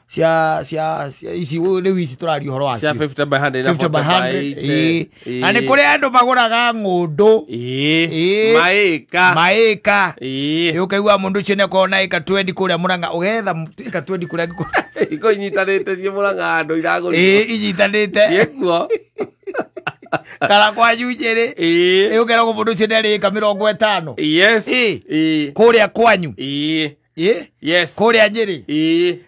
Cia ici rĩu ici tũraria ũhoro wacio. Cia 50 by 100 na 50 by 40 by 100. Ĩĩ. 80. Na nĩ kũrĩ andũ magũraga ng'ũndũ. Ĩĩ. Ĩĩ. Maĩka. Maĩka. Ĩĩ. Ĩ, ũkaigua mũndũ ũcio nĩakorwo na ĩka 20 kũrĩa Mũrang'a, ũgetha ĩka 20 kũrĩa angĩkorwo. Iko inyitanĩte ciĩ Mũrang'a handũ iragũrirwo. Ĩĩ, inyitanĩte. Ciĩkuo. Kana kwanyu Njĩrĩ. Ĩĩ. Ĩ, ũkeragwo mũndũ ũcio nĩarĩ ĩka 50. Yes. Ĩĩ. Ĩĩ. Kũrĩa kwanyu. Ĩĩ. Ĩĩ. Yes. Kũrĩa Nyĩrĩ. Ĩĩ.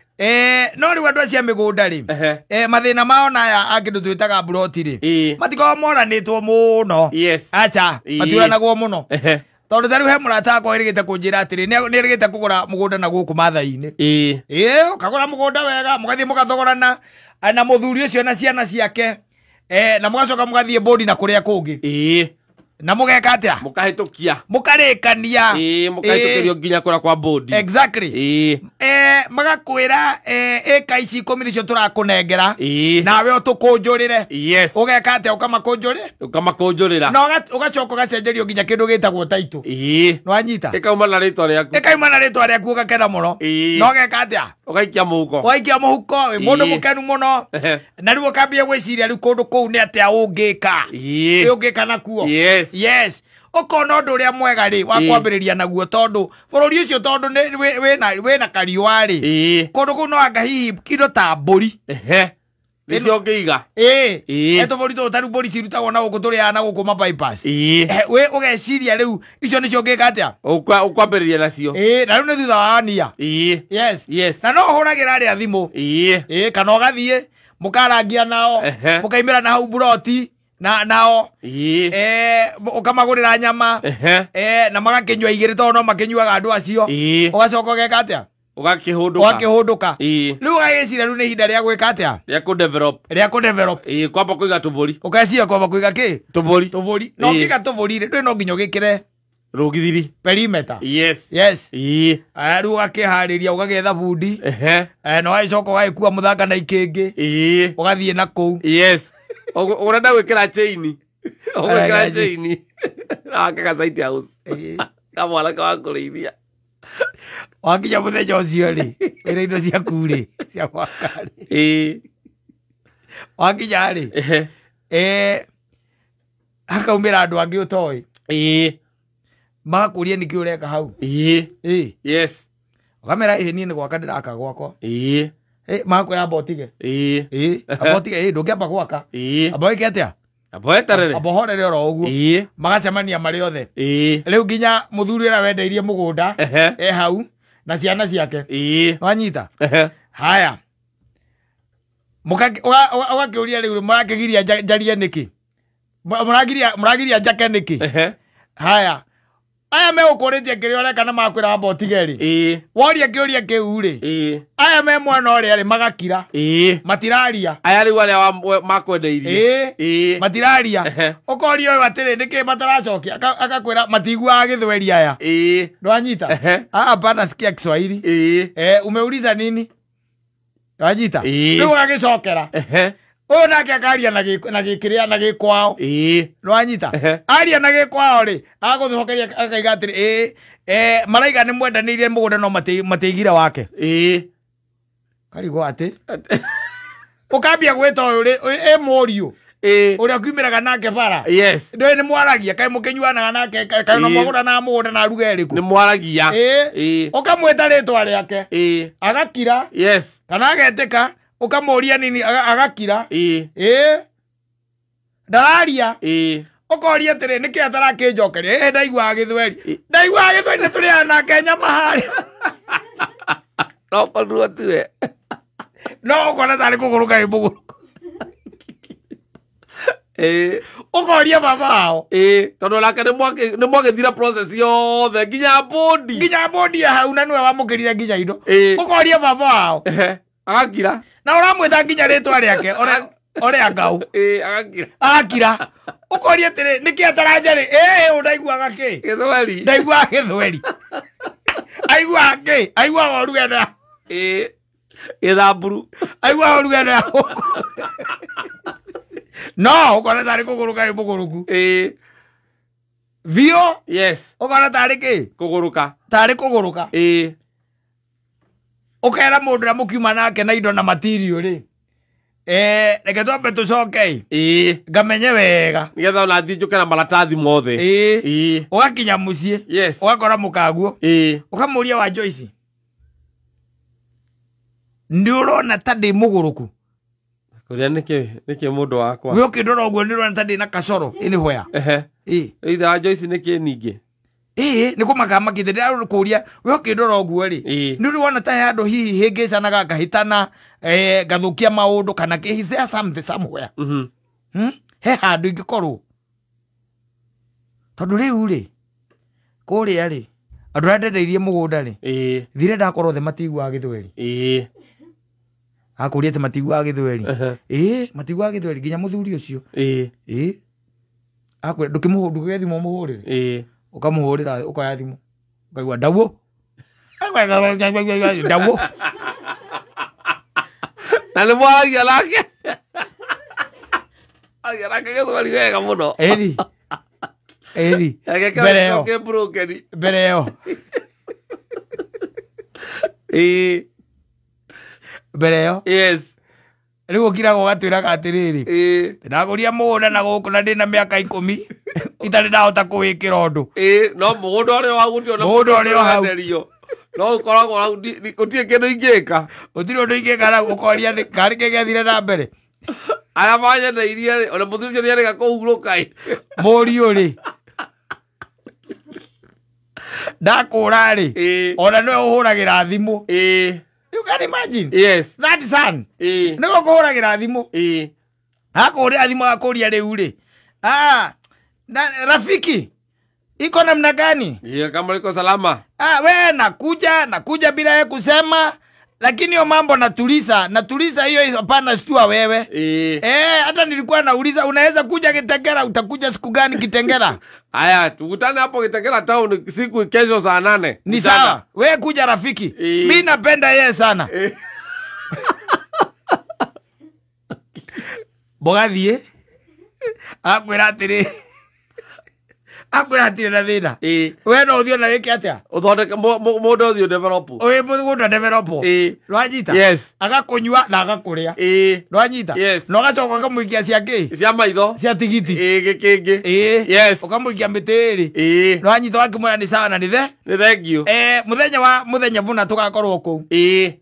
No rĩu andũ acio a mĩgũnda rĩ, Ehe. mathĩna mao na aya a kĩndũ twĩtaga mburoti rĩ, Ĩĩ. matikoragwo moranĩtwo mũno. Yes. Aca, Ĩĩ. matiũranagwo mũno. Ehe. Tondũ ta rĩu he mũrata wakwa wĩrĩgĩte kũnjĩra atĩrĩ, nĩerĩgĩte kũgũra mũgũnda na gũkũ Maathai-inĩ. Ĩĩ. Ĩĩ, ũkagũra mũgũnda wega, mũgathiĩ mũgathogorana na mũthuri ũcio na ciana ciake, na mũgacoka mũgathiĩ bũndi na kũrĩa kũngĩ. Ĩĩ. Na mũgeka atĩa? Mũkahĩtũkia. Mũkarĩkania. Ĩĩ, mũkahĩtũkĩrio nginya kũrĩa kwa bũndi. Exactly. Ĩĩ. Magakwĩra, ĩka ici 10 nĩcio tũrakũnengera. Ĩĩ. Nawe ũtũkũnjũrĩre. Yes. Ũgeka atĩa? Ũkamakũnjũrĩ? Ũkamakũnjũrĩra. Na ũgacoka ũgacenjerio nginya kĩndũ gĩtagwo taitũ. Ĩĩ. Nĩwanyita? Ĩkauma na rĩtwa rĩaku. Ĩkauma na rĩtwa rĩaku ũgakena mũno. Ĩĩ. Na ũgeka atĩa? Ũgaikia mũhuko. Ũgaikia mũhuko, wĩ mũndũ Ĩĩ. mũkenu mũno. Ehe. Na rĩu ũkambia gwĩciria rĩu kũndũ kũu nĩ atĩa ũngĩka. Ĩĩ. Ũngĩka nakuo. Yes. Yes. Ũkona ũndũ ũrĩa mwega rĩ wa Ĩĩ. kwambĩrĩria naguo tondũ bũrũri ũcio tondũ nĩ wĩna kariũa rĩ. Ĩĩ. Kũndũ kũu no anga hihi indo ta mbũri. Ehe. Nĩcio ũngĩiga. Ĩĩ. Ĩĩ. Tũbũri tũtũ ta rĩu mbũri cirutagwo na gũkũ tũrĩaga na gũkũ ma bypass. Ĩĩ. Wĩ ũgeciria rĩu icio nĩcio ũngĩka atĩa? Ũkwambĩrĩria nacio. Ĩĩ, na rĩu nĩ thutha wa wania. Ĩĩ. Yes. Yes. Na no ũhũragĩra arĩa thimũ. Ĩĩ. Ĩĩ, kana ũgathiĩ mũkarangia nao, Ehe. mũkaimĩra na hau mburoti na nao. Ĩĩ. Ũkamagũrĩra nyama. Ehe. Na magakĩnyua igĩrĩ tondũ no makĩnyuaga andũ acio. Ĩĩ. Ũgacoka ũgeka atĩa? Ũgakĩhũndũka. Ũgakĩhũndũka. Ĩĩ. Rĩu ũgagĩciria rĩu nĩ ihinda rĩa gwĩka atĩa? Rĩa kũ-develop. Rĩa kũ-develop. Ĩĩ, kwamba kũiga tũbũri. Ũgeciria kwamba kũiga kĩ? Tũbũri. Tũbũri. Na Ĩĩ. ũkĩiga tũbũri rĩ, ndũrĩ no nginya ũgĩkĩre rũgithiri. Perimeter. Yes. Yes. Ĩĩ. Rĩu ũgakĩharĩria ũgagĩetha bundi. Ehe. Na ũgagĩcoka ũgagĩkua mũthanga na ikĩngĩ. Ĩĩ. Ũgathiĩ na kũu. Yes. Ũrenda gwĩkĩra chain. Ũgwĩkĩra Ũreka chain. Na wake ga site house. Ĩĩ. Kamwana ka kũrĩithia. Wakinya mũthenya ũcio rĩ, wĩna indo ciaku rĩ, cia gwaka rĩ. Ĩĩ. Wakinya rĩ, Ehe. hakaumĩra andũ angĩ ũtoĩ. Ĩĩ. Magakũria nĩkĩ ũreka hau. Ĩĩ. Ĩĩ. Yes. Ũkamera ĩĩ niĩ nĩ gwaka ndĩraka gwakwa. Ĩĩ. Ĩĩ, magakwĩra amba ũtige. Ĩĩ. Ĩĩ, amba ũtige, ĩĩ, ndũngĩamba gwaka. Ĩĩ. Amba wĩke atĩa? Amba weterere. Amba ũhorere oro ũguo. Ĩĩ. Magacemania marĩ othe. Ĩĩ. Rĩu nginya mũthuri ũrĩa wendeirie mũgũnda, Ehe. e hau na ciana ciake. Ĩĩ. Wanyita? Ehe. Haya. Ũgakĩũria rĩu mũrakĩgiria njarie nĩkĩ? Mũragiria njake nĩkĩ? Ehe. Haya. Aya megũkũrĩtie kĩrĩa ũreka na makwĩra amba ũtige rĩ. Ĩĩ. Woria kĩũria kĩu rĩ. Ĩĩ. Aya me mwena ũrĩa rĩ magakira. Ĩĩ. Matiraria. Aya rĩu arĩa makwendeirie. Ĩĩ. Ĩĩ. Matiraria. Ehe. Ũkoria ũyũ atĩrĩ nĩkĩ mataracokia? Agakwĩra matiguaga gĩthweri aya. Ĩĩ. Ndwanyita? Ehe. Ah, hapana sikia Kiswahili. Ĩĩ. Umeuliza nini? Ndwanyita? Ĩĩ. Rĩu ũgagĩcokera. Ehe. Ũyũ nake akaria na gĩkĩrĩa na gĩkwao. Ĩĩ. Ndwanyita? Ehe. Aria na gĩkwao rĩ, agũcokeria akaiga atĩrĩ, ĩĩ, maraiga nĩ mwendanĩirie mũgũnda no matiigire wake. Ĩĩ. Karigwo atĩ. Ũkambia gwĩta ũyũ rĩ, ĩ mũriũ. Ĩĩ. Ũrĩa ũkiumĩraga nake bara. Yes. Ndũĩ nĩ mwaragia, kaĩ mũkĩnyuanaga nake, kaĩ no Ĩĩ. mwagũranaga mũgũnda na ruga ĩrĩkũ? Nĩ mwaragia. Ĩĩ. Ĩĩ. Ũkamwĩta rĩtwa rĩake. Ĩĩ. Agakira. Yes. Kana agetĩka, ũkamũria nini, agakira. Ĩĩ. Ĩĩ. Ndararia. Ĩĩ. Ũkoria atĩrĩ, nĩkĩ atarakĩnjokeria? Ĩĩ, ndaiguaga gĩthweri. Ndaiguaga gĩthweri na tũrĩaga nake nyama harĩa. No korirwo tiwe. No ũkona tarĩ kũgũrũka ĩ mũgũrũko. Ĩĩ. Ũkoria baba wao. Ĩĩ, tondũ nake nĩ mwagĩthira process yothe nginya bũndi. Nginya bũndi ya hau na nĩwe wamũkĩrire nginya indo. Ĩĩ. Ũkoria baba wao. Ehe. Agakira. Na ũramwĩta nginya rĩtwa rĩake, ore ngau. Ĩĩ, agakira. Agakira. Ũkoria atĩrĩ, nĩkĩ ataranjarĩ? Ĩĩ, ũ ndaiguaga kĩ? Gĩthweri. Ndaiguaga gĩthweri. Aiguaga kĩ? Aiguaga ũruga ĩno ya- Ĩĩ. Gĩthamburu. Aiguaga ũruga ĩno ya gũkũ. No, ũkona tarĩ kũgũrũka ĩ mũgũrũku. Ĩĩ. Biũ. Yes. Ũkona tarĩ kĩ? Kũgũrũka. Tarĩ kũgũrũka. Ĩĩ. Ũkera mũndũ ũrĩa mũkiuma nake na indo na material rĩ. Reke twambe tũcoke Ĩĩ. ngamenye wega. Nĩgetha ona thiĩ njũke na maratathi mothe. Ĩĩ. Ĩĩ. Ũgakinya mũciĩ. Yes. Ũgakora mũkaguo. Ĩĩ. Ũkamũria wa Joyce. Nĩ ũrona ta ndĩ mũgũrũku. Kũrĩa nĩkĩ mũndũ wakwa. We ũkĩndora ũguo nĩ ũrona ta ndĩ na kacoro. Ĩ nĩ where? Ehe. Ĩĩ. Ithe wa Joyce nĩkĩ ningĩ? Ĩĩ nĩ kũmaka makĩte ndĩrakũria we ũkĩndora ũguo rĩ. Ĩĩ. Nĩ ũrĩ wona ta he handũ hihi hĩngĩcanaga ngahĩtana ngathũkia maũndũ kana kĩ, is there something somewhere? Mhm. He handũ ingĩkorwo. Tondũ rĩu rĩ kũrĩa rĩ andũ arĩa ndendeirie mũgũnda rĩ Ĩĩ. thire ndakorwo othe matiguaga gĩthweri. Ĩĩ. Akũria atĩ matiguaga gĩthweri. Ehe. Ĩĩ matiguaga gĩthweri nginya mũthuri ũcio. Ĩĩ. Ĩĩ. Akwĩra ndũkĩmũhũrĩre thimũ ũmũhũrĩre. Ĩĩ. Ũkamũhũrĩra ũkoya thimũ ũkaigua ndauo. Ndauo. Na nĩ mwaragia nake. Aragia nake gĩthweri wega mũno. Ĩri. Ĩri. Agekĩra Mbere ĩyo. gĩko kĩ broken. Mbere ĩyo. Ĩĩ. Mbere ĩyo. Yes. Rĩu ũkiraga ũgatwĩraga atĩrĩrĩ. Ĩĩ. Ndagũria mũgũnda na gũkũ na ndĩna mĩaka 10 itarĩ ndahota kũwĩkĩra ũndũ. Ĩĩ, no mũgũnda ũrĩa wagũtio na Mũgũnda ũrĩ o hau. wenderio. No ũkoragwo hau gũtirĩ kĩndũ ingĩka. Gũtirĩ ũndũ ingĩka na ũkoria nĩ karĩ kĩ gĩathire na mbere. Aya manyendeirie rĩ, ona mũthuri ũcio nĩarega kũhurũka ĩ. Mũriũ rĩ. Ndakũra rĩ. Ĩĩ. Ona nĩwe ũhũragĩra thimũ. Ĩĩ. You can imagine. Yes. That son. Ĩĩ. Nĩwe ũkũhũragĩra thimũ. Ĩĩ. Akũhũrĩra thimũ akũria rĩu rĩ. Ah, na, rafiki iko namna gani? Ĩĩ, kama iko salama. Ah, we nakuja bila yeye kusema, lakini hiyo mambo natuliza hiyo hapana stua wewe. Ĩĩ. Hata nilikuwa nauliza unaweza kuja Kitengela, utakuja siku gani Kitengela? Aya, tukutane hapo Kitengela town siku kesho saa 8. Ni sawa. We kuja rafiki. Mimi napenda yeye sana. Bogathie. Akwĩra atĩrĩ. Akwĩra atĩrĩ na thĩna. Ĩĩ. We no ũthiĩ na wĩke atĩa? Ũthondeke mũndũ ũthiĩ develop. Ũyũ mũgũnda develop. Ĩĩ. Rwanyita. Yes. Agakũnyua na agakũrĩa. Ĩĩ. Rwanyita. Yes. Na ũgacoka ũkamũikia cia kĩ? Cia maitho. Cia tigiti. Ĩĩ, gĩkĩngĩ. Ĩĩ. Yes. Ũkamũikia mĩtĩ ĩrĩ. Ĩĩ. Rwanyita wakĩmwĩra nĩ sawa na nĩ the. Nĩ thank you. Mũthenya wa mũthenya mũna tũgakorwo kũu. Ĩĩ.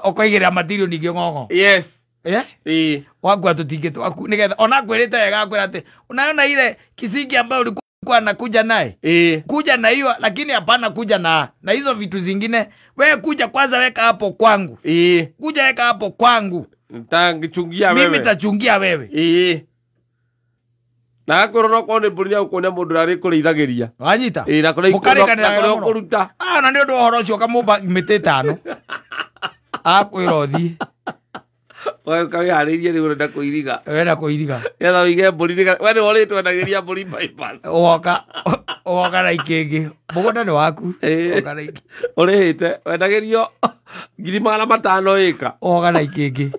Ũkaigĩrĩra material ningĩ ng'ong'o. Yes. Eh? Ĩĩ. Wakua tũtingĩ twaku nĩgetha ona kwĩrĩte wega akwĩra atĩ unaona ile kisingi ambayo ulikuwa anakuja naye. Ĩĩ. Kuja na hiyo lakini hapana kuja na hizo vitu zingine. Wewe kuja kwanza weka hapo kwangu. Ĩĩ. Kuja weka hapo kwangu. Nitachungia wewe. Mimi nitachungia wewe. Ĩĩ. Na akorwo no kone mbũri nĩagũkuonia mũndũ ũrĩa arĩkũrĩithagĩria. Wanyita? Ĩĩ, na kũrĩa Mũkarĩkanĩra kũrĩa mũno. ũkũruta. Ah, na nĩ ũndũ wa ũhoro ũcio ũkamũmba mĩtĩ 5. Akwĩra ũthiĩ. Wewe ũkawĩharĩirie rĩu ũrenda kũiriga. Ũrenda kũiriga. Nĩgetha ũige mbũri nĩgetha we nĩwe ũrĩtwendagĩria mbũri bypass. Ũgoka na ikĩngĩ. Mũgũnda nĩ waku. Ĩĩ. Ũgoka na ikĩngĩ. Ũrĩhĩte wendagĩrio 500,000 ĩka. Ũgoka na ikĩngĩ.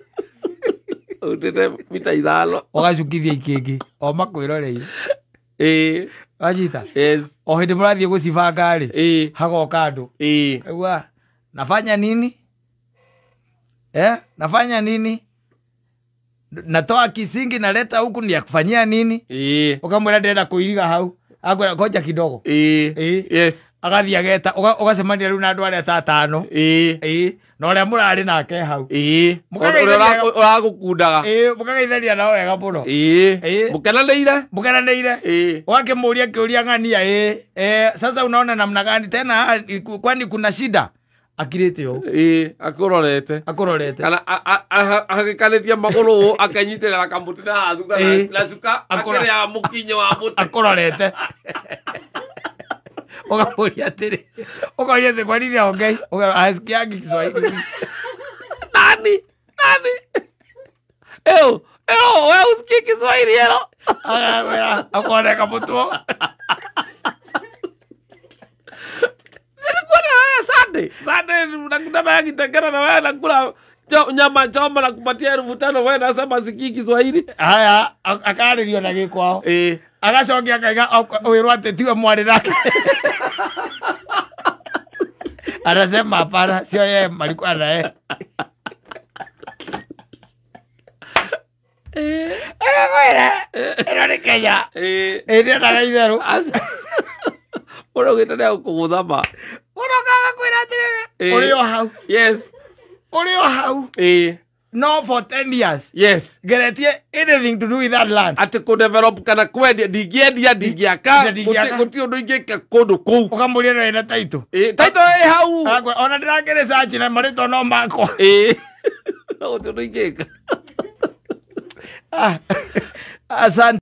Ũrutĩte mita 5. Ũgacukithia ikĩngĩ. O makwĩroreire. Ĩĩ. Wanyita? Yes. O hĩndĩ mũrathiĩ gũcibanga rĩ. Ĩĩ. Hagoka andũ. Ĩĩ. Aigua, nafanya nini? Nafanya nini? Natoa kisingi naleta huku ni ya kufanyia nini? Ĩĩ. Ukamwĩra ndĩrenda kũiriga hau. Akwĩra ngoja kidogo. Ĩĩ. Ĩĩ. Yes. Agathiĩ ageta, ũgacemania rĩu na andũ arĩa ta 5. Ĩĩ. Ĩĩ. Na ũrĩa mũrarĩ nake hau. Ĩĩ. Ũrĩa ũragũkundaga. Ĩĩ, mũkageithania nao wega mũno. Ĩĩ. Ĩĩ. Mũkenanĩire? Mũkenanĩire. Ĩĩ. Ũgakĩmũria kĩũria ng'ania, ĩĩ. Sasa unaona namna gani tena kwani kuna shida? Akirĩte ũũ. Ĩĩ, akũrorete. Akũrorete. Kana agĩkanĩtie magũrũ ũũ akanyitĩrĩra kamũtĩ na haha thutha na cuka akĩrĩaga mũkinyo wa mũtĩ. Akũrorete. Ũkamũria atĩrĩ. Ũkoria atĩ kwa nini haongei? Ũkera hasikiangi Kiswahili. Nani? Nani? Eo, eo, wewe usikii Kiswahili ero? Agakwĩra akoneka mũtwo. Sunday unakutana ya Kitengela na wewe nakula nyama choma na kupatia 5,000 wewe nasema sikii Kiswahili. Haya, akarĩrio na gĩkwao. Ĩĩ. Agacokia akaiga wĩrwo atĩ tiwe mwarĩ nake. Anasema hapana, sio yeye alikuwa na yeye. Agakwĩra ĩno nĩ Kenya. Ĩrĩonaga itherũ. Mũndũ augĩte nĩ agũkũgũtha ma. Mũndũ agakwĩra atĩrĩrĩ, ũrĩ o hau. Yes. Ũrĩ o hau. No for 10 years. Yes. Ngeretie anything to do with that land. Atĩ kũ-develop kana kwendia ndingĩendia ndingĩaka Ndingĩaka. gũtirĩ ũndũ ingĩka kũndũ kũu. Ũkamũria no ĩna title. Title ĩ hau. Agakwĩra ona ndĩrakĩrĩ search na marĩtwa no makwa. No gũtirĩ ũndũ ingĩka. Asante.